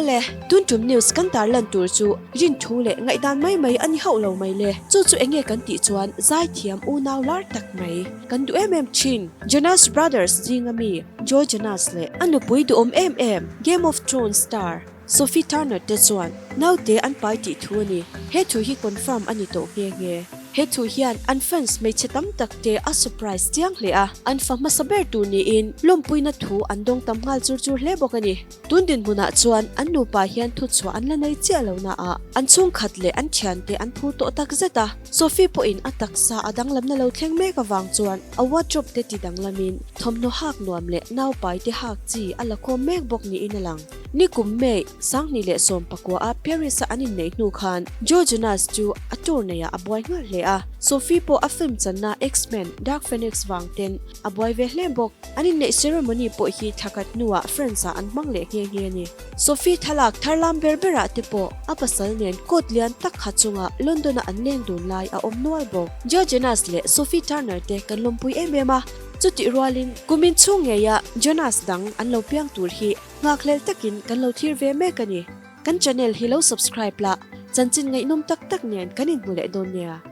Awle, tun tum news kan tarlan tur chu rin thu leh ngaihdan mai mai a ni hauh lo mai le. Chu chu enge kan tih chuan zaithiam unau lar tak mai kan duh em em thin. Jonas Brothers zinga mi Joe Jonas leh a nupui duhawm em em Game of Thrones star Sophie Turner te chuan naute an pai tih thu a ni. He thu hi confirm a ni tawh nghe nghe. He thu hian an fans hmeichhe tam tak te a surprise chiang hle a, an fa hmasa ber tur niin lawmpuina thu an dawng tam nghal chur chur hle bawk a ni. Tun dinhmunah chuan an nupa hian thuchhuah an la nei chiah lo na a, an chhungkhat leh an thiante an phur tawh tak zet a. Sophie pawhin a taksa a danglamna lo thleng mek avang chuan a wardrobe te ti danglamin thawmhnaw hak nuam leh naupai te hak chi a la khawm mek bawk niin a lang. Nikum May, 2019 a Paris-a an inneih hnu khan Joe Jonas chu a tour neiah a buai nghal hle a, Sophie pawh a film channa X-Men, Dark Phoenix vang ten a buai ve hle bawk. An inneih ceremony pawh hi thla khat hnuah France-ah an hmang leh nghe nghe a ni. Sophie thlalak tharlam ber berah te pawh a pasal nen coat lian tak ha chunga London-a an leng dun lai a awm nual bawk. Joe Jonas leh Sophie Turner te kan lawmpui em em a, chutih rualin kumin chhung ngeia Jonas dang an lo piang tur hi Nghakhlel takin kan lo thlir ve mek a ni. Kan channel hi lo subscribe la, chanchin ngaihnawm tak tak nen kan inhmu leh dawn nia.